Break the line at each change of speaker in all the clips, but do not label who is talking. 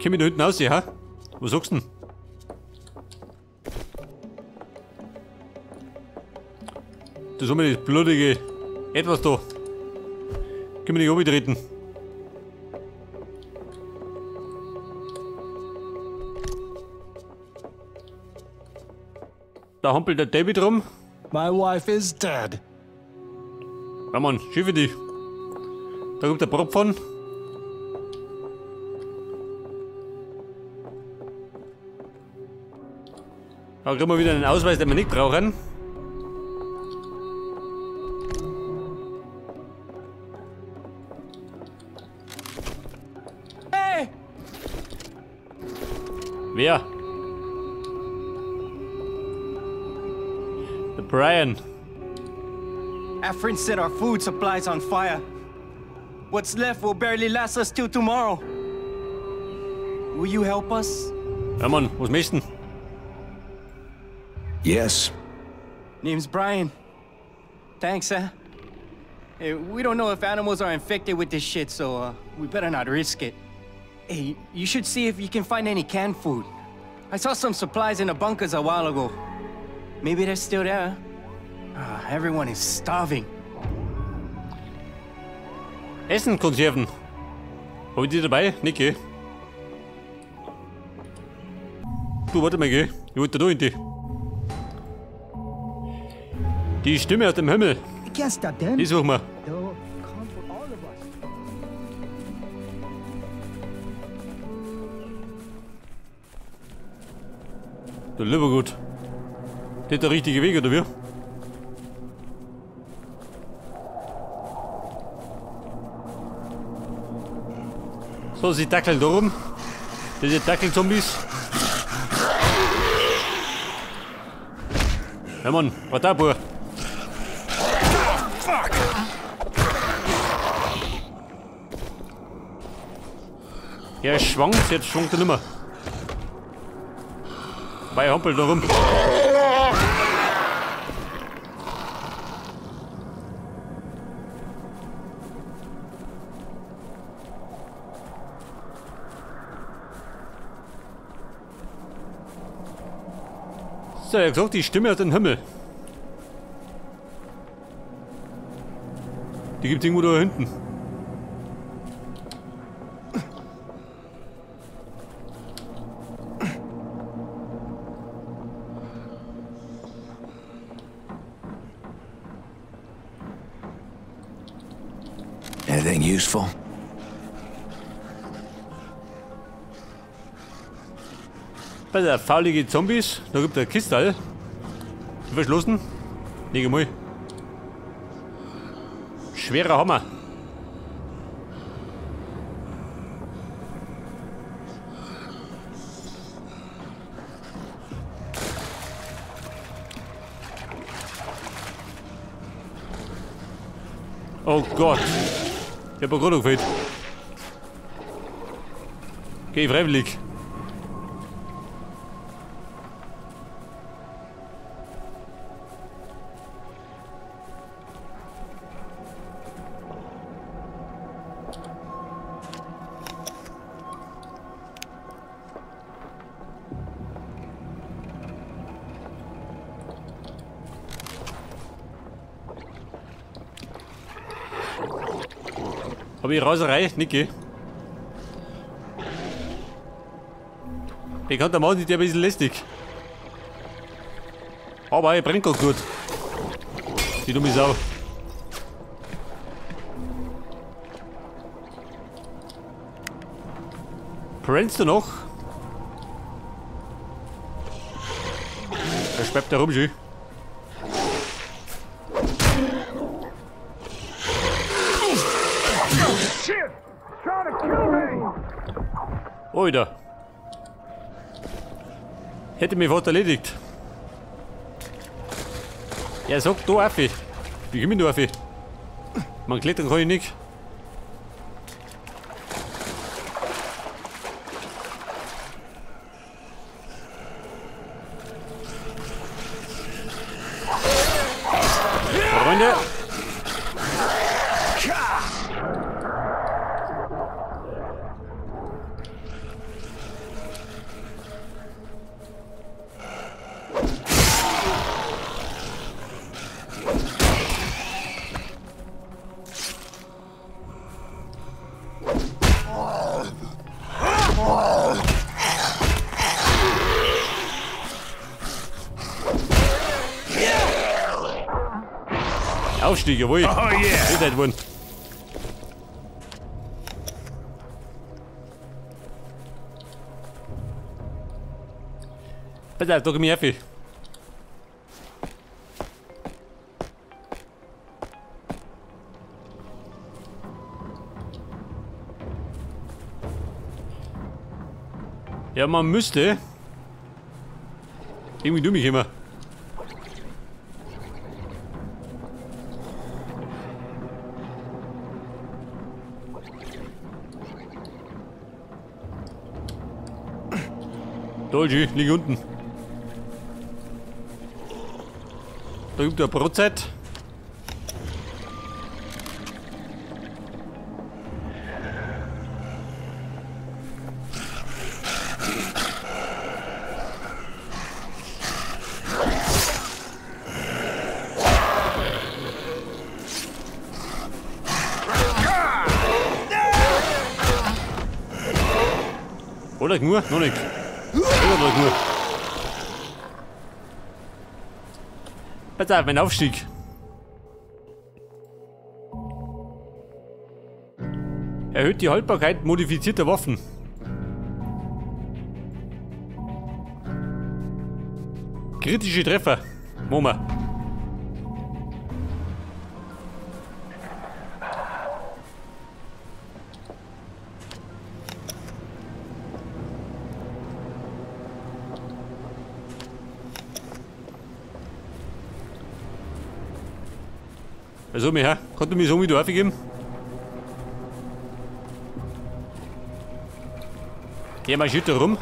Komm ich da hinten raus, ja? Was sagst du denn? Das haben wir das blutige Etwas da. Können wir nicht runtertreten. Da hampelt der David rum.
My wife is dead.
Ja Mann, schiffe dich. Da kommt der Prop von. Da kriegen wir wieder einen Ausweis, den wir nicht brauchen.
Hey!
Wer? Der Brian.
Afrin set our food supplies on fire. What's left will barely last us till tomorrow. Will you help us?
Ja Mann, was möchten?
Yes.
Name's Brian. Thanks, huh? Hey, we don't know if animals are infected with this shit, so we better not risk it. Hey, you should see if you can find any canned food. I saw some supplies in the bunkers a while ago. Maybe they're still there. Everyone is starving.
Essen, Konserven. Hab ich die dabei? Nicht, gell? Du, warte mal, gell? Ich wollte da in die. Die Stimme aus dem Himmel. Die suchen wir. Du lieber Gott. Das ist der richtige Weg, oder wie? So, sie dackeln da rum. Diese Dackelzombies. Ja Mann, was da, Bub? Er schwankt, jetzt schwankt er nimmer. Bei hampelt da rum. So, er hat gesagt, die Stimme aus dem Himmel. Die gibt's irgendwo da hinten.
Anything useful?
Bei der faulige Zombies, da gibt es eine Kiste. Die verschlossen. Leg mal. Schwerer Hammer. Oh Gott. Ich hab gerade gefehlt. Geh freiwillig. Hab ich Raserei? Niki. Ich kann der Mann nicht ein bisschen lästig. Aber er brennt grad gut. Die dumme Sau. Brennst du noch? Er schwebt da rum, schön. Alter. Hätte mich fast erledigt. Er sagt da auf. Wie komme ich da auf? Man klettern kann ich nicht. Freunde. Aufstieg, jawohl.
Oh yeah.
Ist halt worden. Pass auf, da komm ich auf. Ja, man müsste. Irgendwie dumm ich immer. Dolce, lieg unten. Da gibt es eine Brotzeit. Oder nur? Noch nicht. Oder nur. Pass auf, mein Aufstieg. Erhöht die Haltbarkeit modifizierter Waffen. Kritische Treffer. Moment. Also, mir her, konnte mir so mit aufgeben? Der marschiert da rum.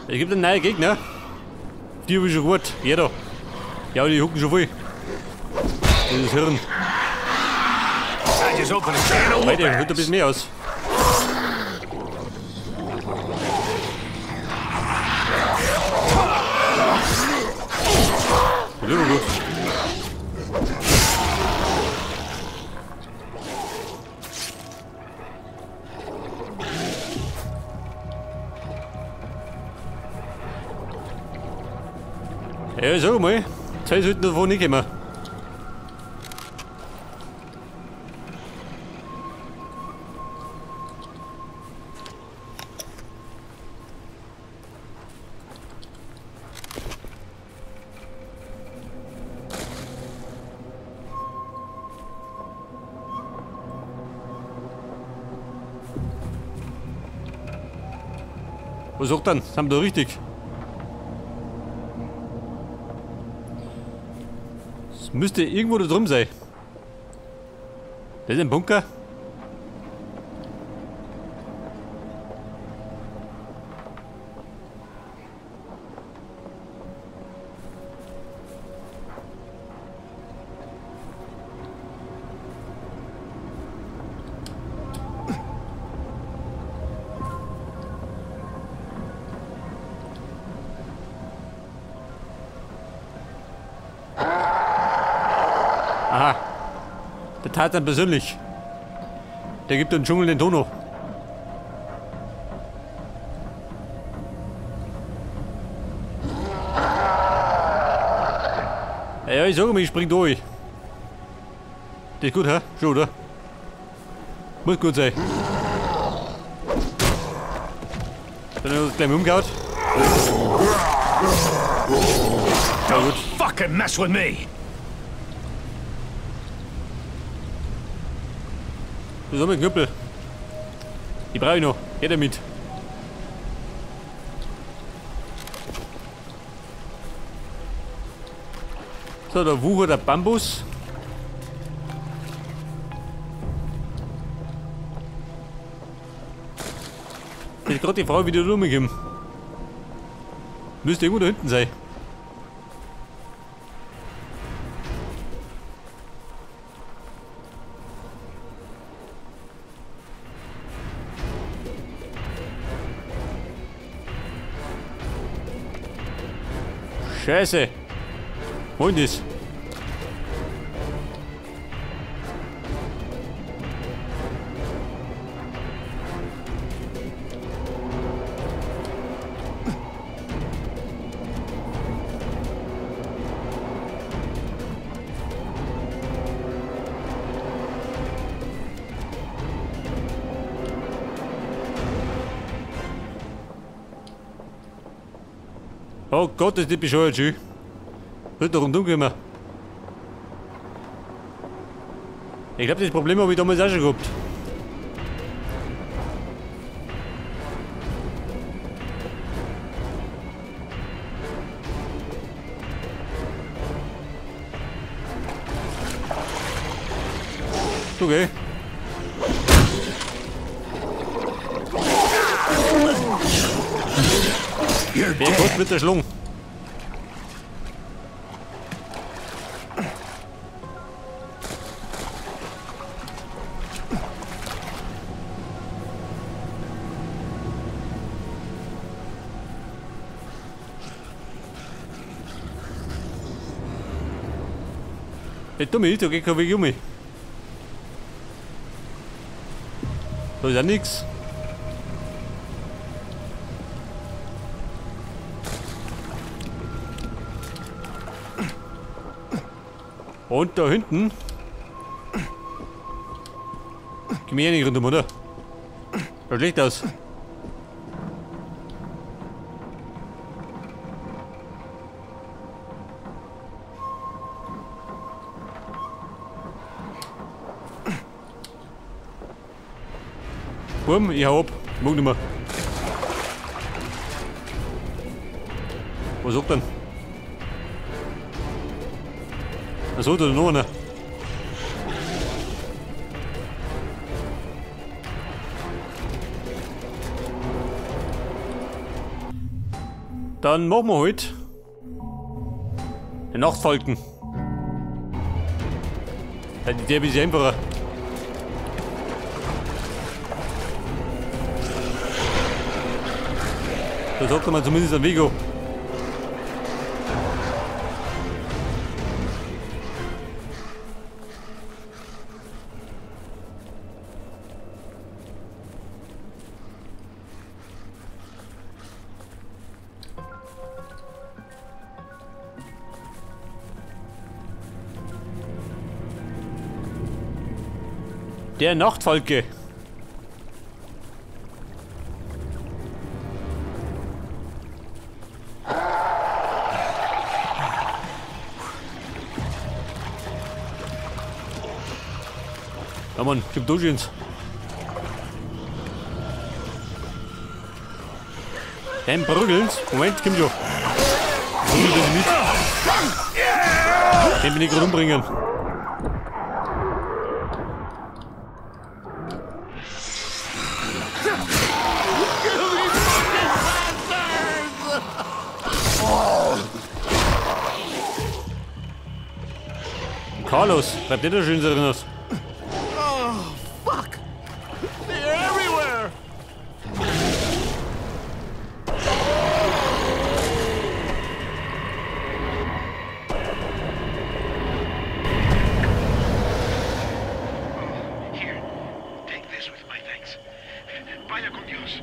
Es gibt einen neuen Gegner. Die habe ich schon gut. Ja, da. Ja, die hucken schon voll. Das ist Hirn. Weiter, holt ein bisschen mehr aus. Das ist immer gut. Ja, sag mal, zwei sollten davon nicht kommen. Was sagt dann? Sind wir da richtig? Es müsste irgendwo da drum sein. Das ist ein Bunker. Aha. Der Tarzan persönlich. Der gibt dem Dschungel den Tono. Ja, ich sag mal, ich spring durch. Das ist gut, hä? Schon, oder? Muss gut sein. Dann haben wir uns gleich mal umgehauen. Ja, gut.
Fucking mess with me!
Das ist ein Knüppel. Die brauche ich noch. Geh damit. So, da wuchert der Bambus. Das ist gerade die Frage, wie die da rumgekommen. Müsste irgendwo da hinten sein. Scheiße. Wo ist das? Oh Gott, ist die bescheuert, schön. Wird doch rundum. Ich glaube, das Problem habe ich damals auch schon gehabt. Okay. Wer kommt mit der Schlung? Der dumme ist, da geht kein Weg um mich. Da ist ja nix. Und da hinten. Geh mir eh nicht rundum, oder? Schaut schlecht aus. Bumm, ich hau ab. Ich mag nicht mehr. Was sagt denn? Achso, da ist noch einer. Dann machen wir heute den Nachtfalken. Der ist ein bisschen einfacher. Da sagt man zumindest einen Weg. Der Nachtfalke. Ja Mann, gib durch uns. Den prügeln's. Moment, komm schon. Prügel mit. Den bin ich gerade umbringen. Carlos, bleibt nicht so schön drin aus.
Oh, fuck! They're everywhere!
Here, take this with my thanks. Vaya con Dios.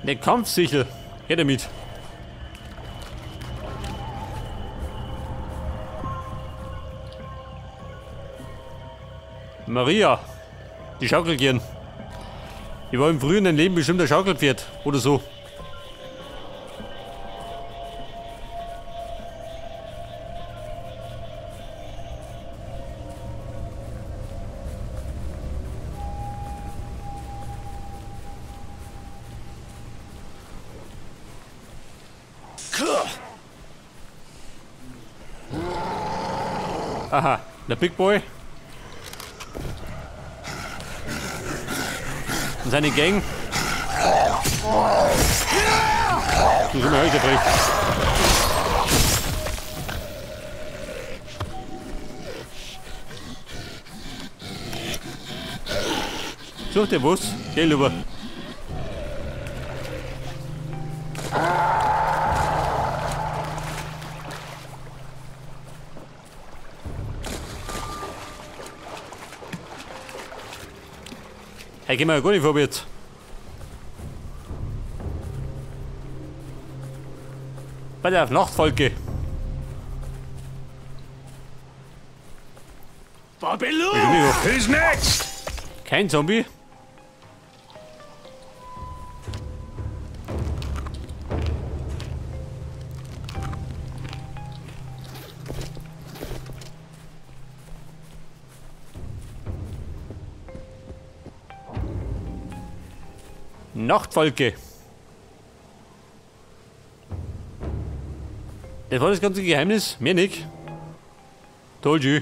Ne Kampfsichel. Her damit. Maria, die Schaukelgirn. Die war im früheren Leben bestimmt ein Schaukelpferd oder so. Aha, der Big Boy. Und seine Gang. Du sind mir heute frech. Such dir was. Geh lieber. Hey, gehen wir ja gar nicht vorwärts. Bei der Nachtfolge.
Bobby Lou!
Who's next?
Kein Zombie. Nachtfalke. Das war das ganze Geheimnis, mehr nicht. Told you.